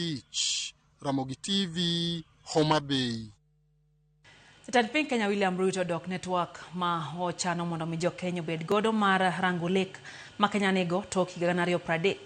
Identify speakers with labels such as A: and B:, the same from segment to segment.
A: Ich, Ramogi TV, Homa Bay.
B: Jatend piny Kenya William Ruto dok ne twak ma ochano mondo mi jo-Kenya obed godo mar rango lek ma Kenya nigo tok higa 2030.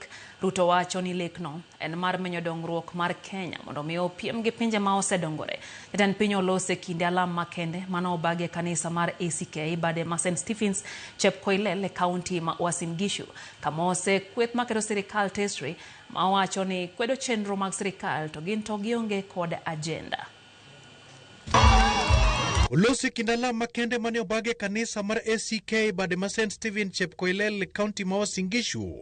B: Ruto wacho ni lekno en mar menyo dongruok mar Kenya mondo mi opiem gi pinje ma osedongore. Jatend piny olose e kinde alam makende mane obagi e kanisa mar ACK bade ma St Stephens Chepkoilel e kaunti ma Uasin Gishu kama ose kweth maketo sirikal tesre ma owacho ni kwedo chenro mag sirikal to gin to gionge kod agenda.
C: Olosi kind alam makende mane obag e kanisa mar ACK bade ma St Stephen Chepkoilel kaunti ma Uasin Gishu.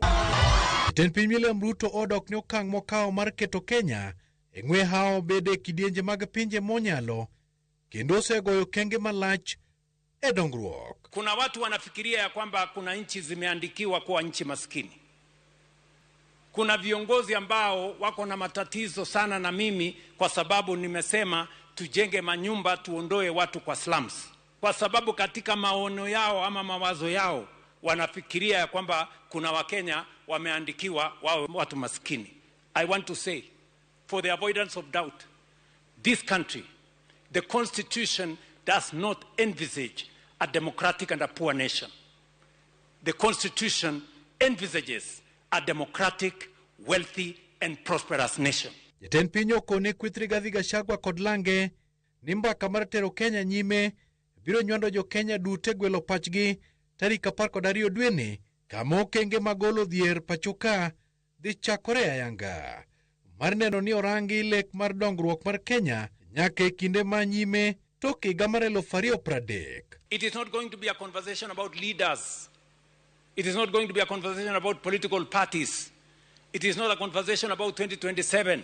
C: Jatend piny William Ruto odok ne okang' mokawo mar keto Kenya e ng'we hawo bede e kidienje mag pinje monyalo kendo osegoyo kenge malach e dongruok.
D: Kuna watu wanafikiria ya kwamba kuna nchi zimeandikiwa kuwa nchi maskini. Kuna viongozi ambao wako na matatizo sana na mimi kwa sababu nimesema tujenge manyumba, tuondoe watu kwa slums, kwa sababu katika maono yao ama mawazo yao wanafikiria ya kwamba kuna Wakenya wameandikiwa wawe watu maskini. I want to say for the avoidance of doubt, this country, the constitution does not envisage a democratic and a poor nation. The constitution envisages a democratic, wealthy and prosperous nation.
C: Jatend piny okone kweth Rigathi Gachagua kod lange ni mbaka mar tero Kenya nyime biro nywando jo Kenya duto e gwelo pachgi tarik 12 dweni kama okenge mag golo dhier pachoka dhi chakore ayanga mar neno ni orangi lek mar dongruok mar Kenya nyaka e kinde ma nyime tok higa mar 2030.
D: It is not going to be a conversation about leaders. It is not going to be a conversation about political parties. It is not a conversation about 2027.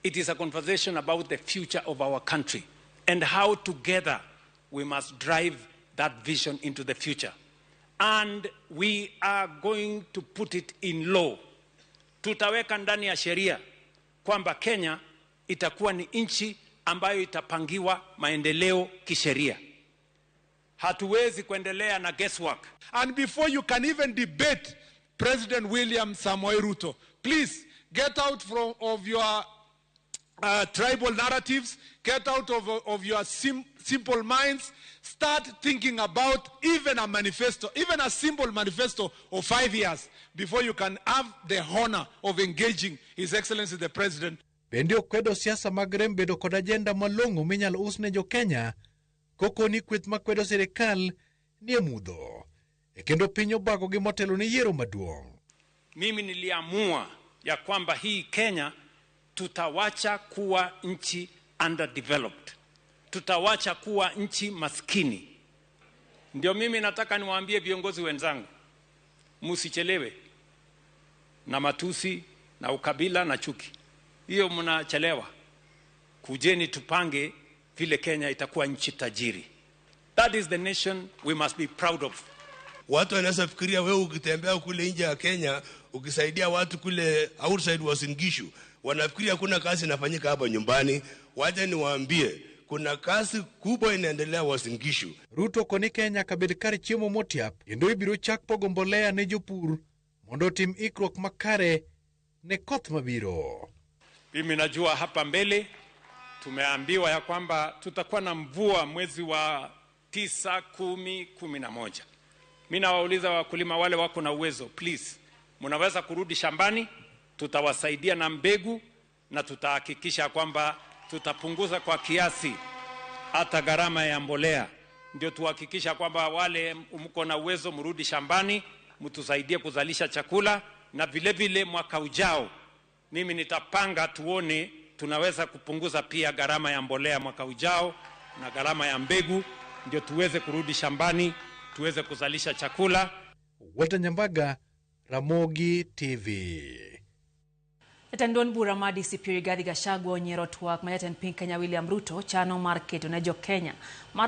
D: It is a conversation about the future of our country and how together we must drive that vision into the future. And we are going to put it in law. Tutaweka ndani ya sheria kwamba Kenya itakuwa ni nchi ambayo itapangiwa maendeleo kisheria. Hatuwezi kuendelea na guesswork.
E: And before you can even debate President William Samoei Ruto, please get out from of your tribal narratives, get out of your simple minds, start thinking about even a manifesto, even a simple manifesto of 5 years before you can have the honor of engaging His Excellency the President.
C: Bende okwedo siasa mag rem bedo kod ajenda malong'o minyalo us ne jo Kenya kokoni kweth makwedo sirikal nie mudho e kendo piny obagogi motelo ne yiero maduong'.
D: Mimi niliamua ya kwamba hii Kenya tutawacha kuwa nchi underdeveloped, tutawacha kuwa nchi maskini. Ndio mimi nataka niwaambie viongozi wenzangu, msichelewe na matusi na ukabila na chuki. Hiyo mnachelewa. Kujeni tupange vile Kenya itakuwa nchi tajiri. That is the nation we must be proud of.
F: Watu wanaweza fikiria wewe ukitembea kule nje ya Kenya ukisaidia watu kule outside Uasin Gishu, wanafikiria kuna kazi inafanyika hapa nyumbani. Wacha niwaambie kuna kazi kubwa inaendelea Uasin Gishu.
C: Ruto koni Kenya nyaka bed kar chiemo motiap kendo ibiro chak pogo mbolea ne jopur mondo otim ikruok makare ne koth mabiro.
D: Mimi najua hapa mbele tumeambiwa ya kwamba tutakuwa na mvua mwezi wa 9, 10, 11. Mimi nawauliza wakulima wale wako na uwezo, please, mnaweza kurudi shambani, tutawasaidia na mbegu na tutahakikisha kwamba tutapunguza kwa kiasi hata gharama ya mbolea, ndio tuhakikisha kwamba wale mko na uwezo mrudi shambani, mtusaidie kuzalisha chakula, na vile vile mwaka ujao mimi nitapanga tuone tunaweza kupunguza pia gharama ya mbolea mwaka ujao na gharama ya mbegu, ndio tuweze kurudi shambani, tuweze kuzalisha chakula.
C: Walter Nyambaga, Ramogi TV.
B: Jatend duond bura mar DCP Rigathi Gachagua onyiero twak ma jatend piny Kenya William Ruto chano mar keto ne jo Kenya mar